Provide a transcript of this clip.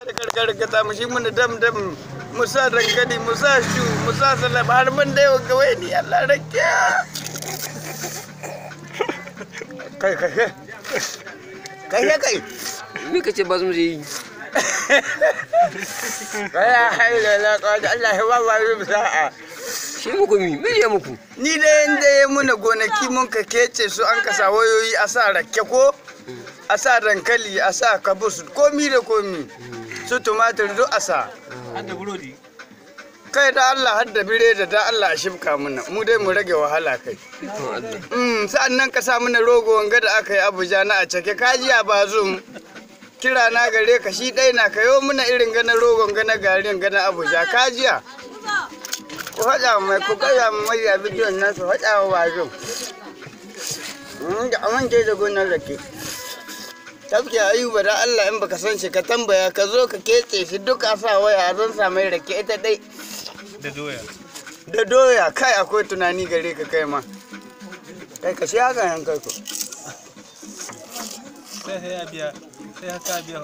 Karkar mu shi muna dam dam mu sa dankali mu sa shu mu sa salama har mun dai wa wai ni Allah rake. Kai kai kai kai kai. Me kace ba mu yi? Wala haula wala quwwata Allah ya ba mu sa'a. Shi muku mi? Me ya muku? Ni dai inda ya muna gonaki mun ka kece su an kasa wayoyi a sa rake ko a sa dankali a sa kabus komi da komi su tumatir duk a sa. Kai da Allah har da biredi da Allah a shibka muna mu dai mu rage wahala kai. Ikon Allah. Sa'an nan ka sa mana rogo wanga da aka yi Abuja na a cake kajiya ba zum. Kira na gare ka shi ɗai na kayo muna irin gana rogon gana garin gana Abuja kajiya. Ku faɗa mai ku gaya mai a bidiyon nan su faɗa wa bazum. Da amince da gonar rake. Tafki Ayuba da Allah in baka san shi ka tambaya ka zo ka kece shi duk a sa waya a zan sa mai rake ita ɗai. Da doya. Da doya kai akwai tunani gare ka kai ma. Kai ka shi haka yan kai ko. Sai ya biya, sai haka biya.